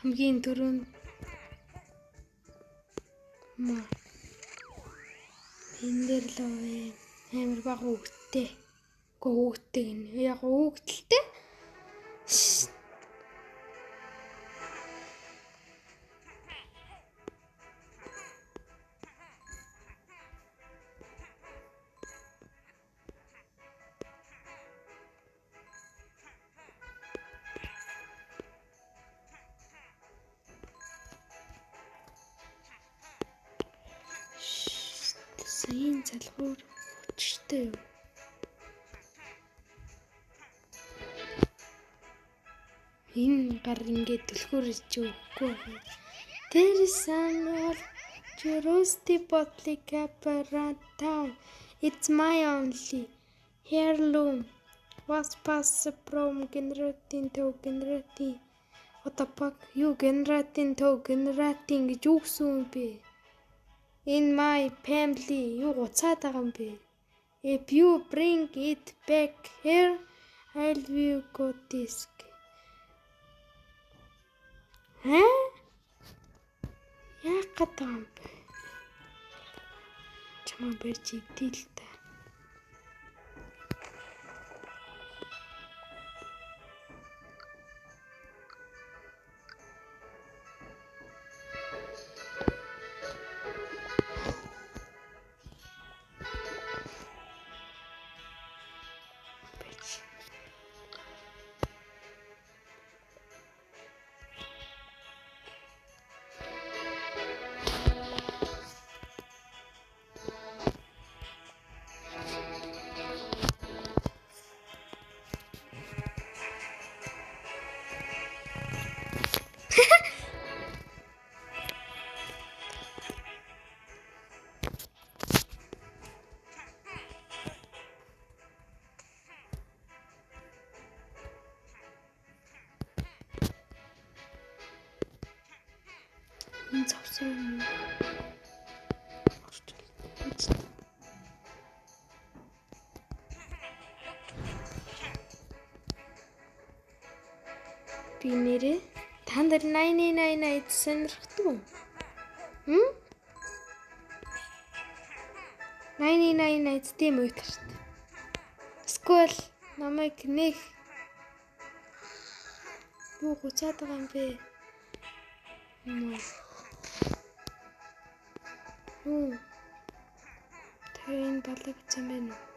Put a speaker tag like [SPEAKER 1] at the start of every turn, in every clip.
[SPEAKER 1] Хамгийн түрүүнд ма энэ дээр л амар бага өгттэй. Үгүй өгттэй гэнэ. Яг өгдөлтэй. Саяын залгуур учиртай юу? Энэ гар ингээд түлхүүр чи өгөхгүй байна. There is an old rusty bottle cap around town. It's my only heirloom. Was passed from generation to generation. What the fuck? Юу generation to generation гэж юу гэсэн юм бэ? In my family юу гуцаад байгаа юм бэ? If you bring it back here, I'll will go this. Хэ? Яах гээд байгаа юм бэ? Чамаа барьж идээ л та. Энэ зовсон юм. Би нэрээ та нар 9999 сонирхдаг уу? Хм? 9999 тийм уйтгарт. Эсвэл намайг нэг юу гуцаад байгаа юм бэ? Юу? Тэр энэ балаг гэсэн байна уу?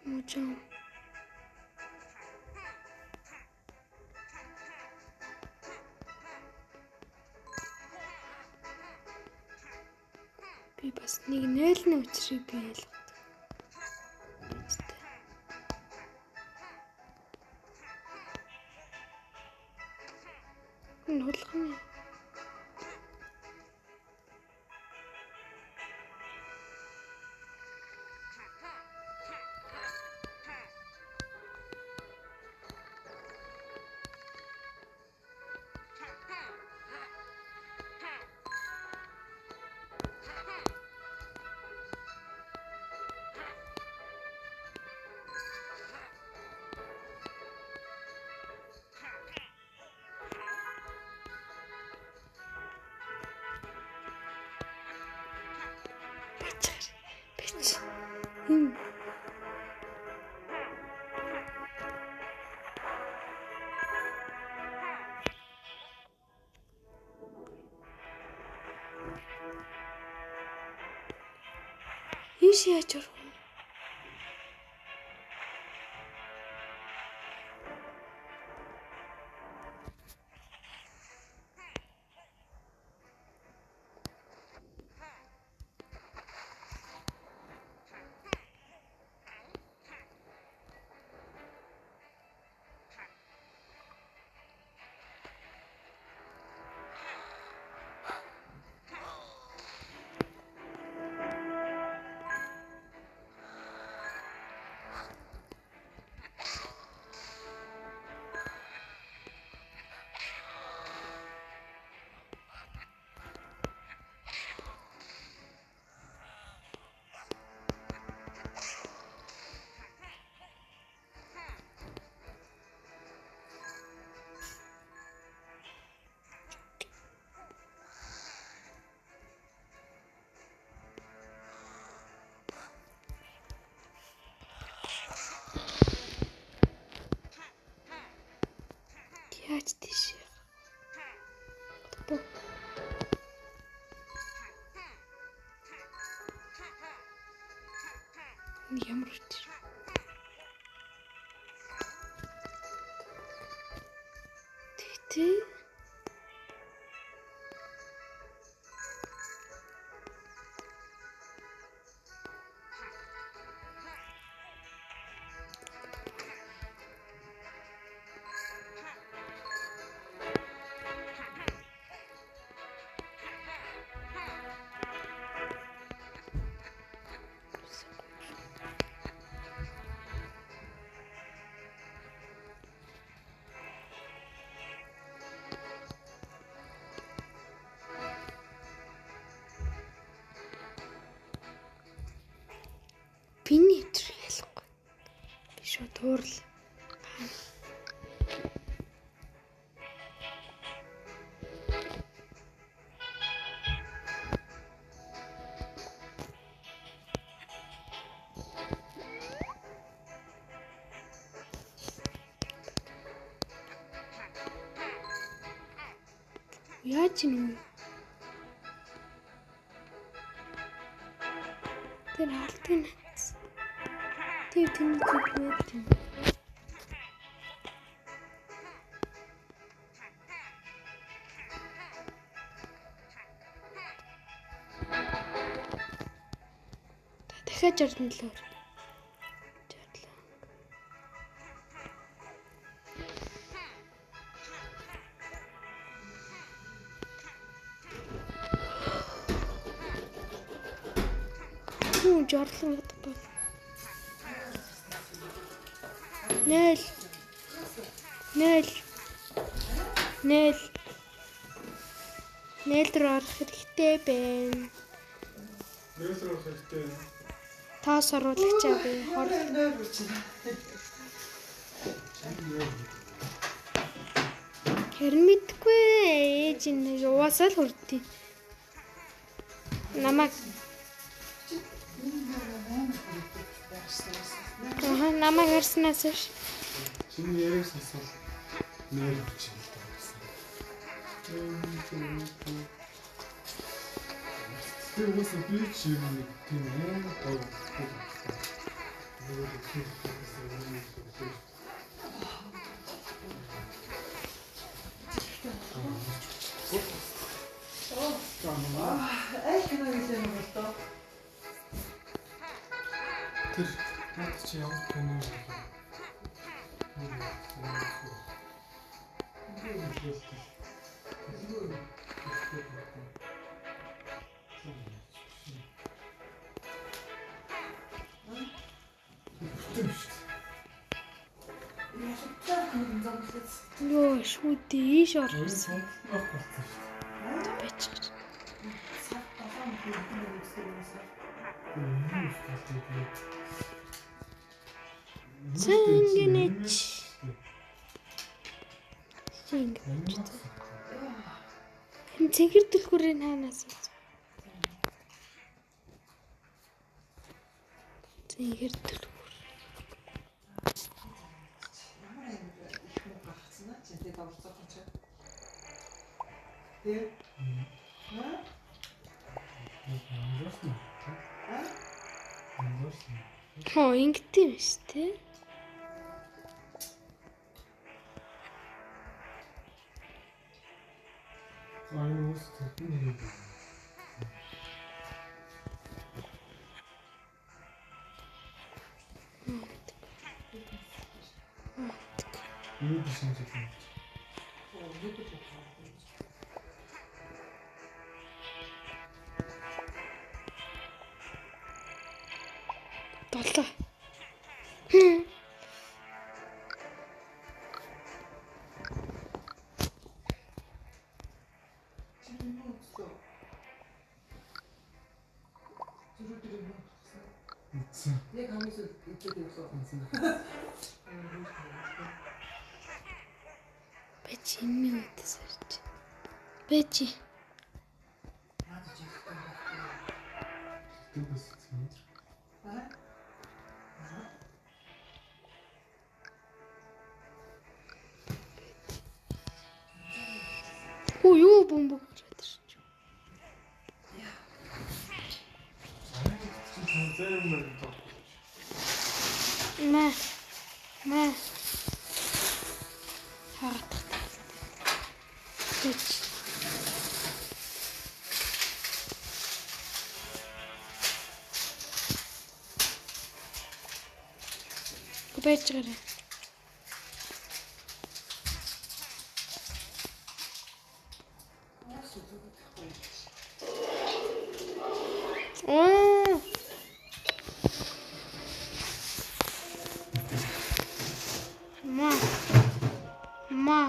[SPEAKER 1] Мужаа. Би бас нэг 0-ны учрыг би ойлгодог. Энэ хулгай юм. Энэ ийш яаж орох вэ? Яаж тийш явах? Ямар үуч. Тэгтээ би нэвтрэх ялахгүй. Би шууд уурал. Яаж юм бэ? Тэр хаалтыг натсан. Тэр тэний зүг байд юм. Дахиад 67. 67. Юу жорлон гэдэг бол. 0 0 0 0 руу орох хэрэгтэй байна.
[SPEAKER 2] 0 руу орох хэрэгтэй.
[SPEAKER 1] Тоос оруулагчаа би хор. Харин мэдгүй ээж энэ угаасаа л хүрдээ. Намайг Аха намайг харснаас ш.
[SPEAKER 2] Чиний яриаг сонсвол нэр хүч юм л гэсэн. Тэр угаасаа би ч юм нэг тийм амар гоё юм.
[SPEAKER 3] Аль кино хийлээ юм бол доо.
[SPEAKER 2] Тэр наад чи ямар кино вэ?
[SPEAKER 1] Йоо шүү дээ ийш орсон. Бэч. Цэнгэнэч. Цэнгэнэч. Энэ цэнхэр түлхүүрийн хаанаас вэ? Ингэр төлхөр.
[SPEAKER 3] Ямар амар их муу гаргацсан аа чи тэгээд оролцох юм чи. Тэ? Аа?
[SPEAKER 2] Өнгөрсөн.
[SPEAKER 3] Аа?
[SPEAKER 2] Өнгөрсөн.
[SPEAKER 1] Хоо ингэдэм биш те.
[SPEAKER 2] За энэ үс тэдний нэг. Юу гэсэн юм бэ?
[SPEAKER 3] Оо, нэг л байна.
[SPEAKER 1] Долоо.
[SPEAKER 3] Чи юм уу гэсэн? Зүрх дээр юм утсан.
[SPEAKER 2] Үтсэн.
[SPEAKER 3] Яг хамгийн сүүлд идээд явсан.
[SPEAKER 2] Үтсэн.
[SPEAKER 1] Бэч энэ үдээс ирж. Бэч.
[SPEAKER 3] Наад чи яахгүй.
[SPEAKER 2] Дүүс үтсэн.
[SPEAKER 3] Аа?
[SPEAKER 1] Хүү юу бөмбөг гараад ирж.
[SPEAKER 2] Чи зарим нэг тоо.
[SPEAKER 1] Мэ. Мэ. Харатах талтай. Бэч. Бэч гараа.
[SPEAKER 3] Яас үзүүлэхгүй.
[SPEAKER 1] Оо. Ма. Ма.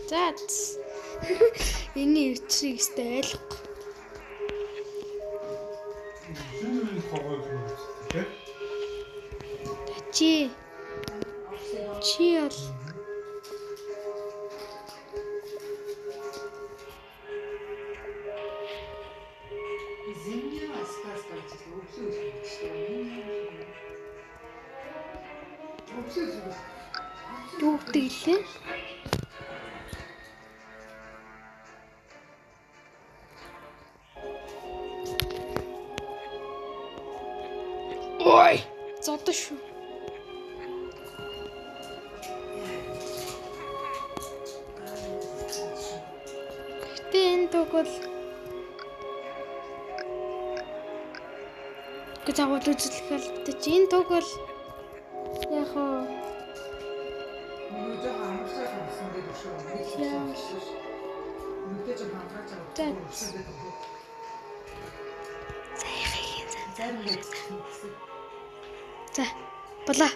[SPEAKER 1] За. Энэ үчиг өстэй ойлгохгүй.
[SPEAKER 2] Шинэ хогоо юм тий.
[SPEAKER 1] Чи. Чи бол
[SPEAKER 3] Земля сказка гэж өвлөө хэлдэг шүү дээ. Өвлөө зүйл.
[SPEAKER 1] юу гэдэг лээ? Ой, зодоо шүү. Гэтэ энэ дуг бол гэж агуул үзлэх албатай чи энэ дуг бол яг уу
[SPEAKER 3] Миний жоохон амарчаа болсон гэдэг шүү. Нэг
[SPEAKER 1] Яа.
[SPEAKER 3] Нүдээ ч хангааж
[SPEAKER 1] За.
[SPEAKER 3] байгаа. Өвшөө гэдэг.
[SPEAKER 1] за яхаа
[SPEAKER 3] Зарим нэг гэсэн.
[SPEAKER 1] За болоо.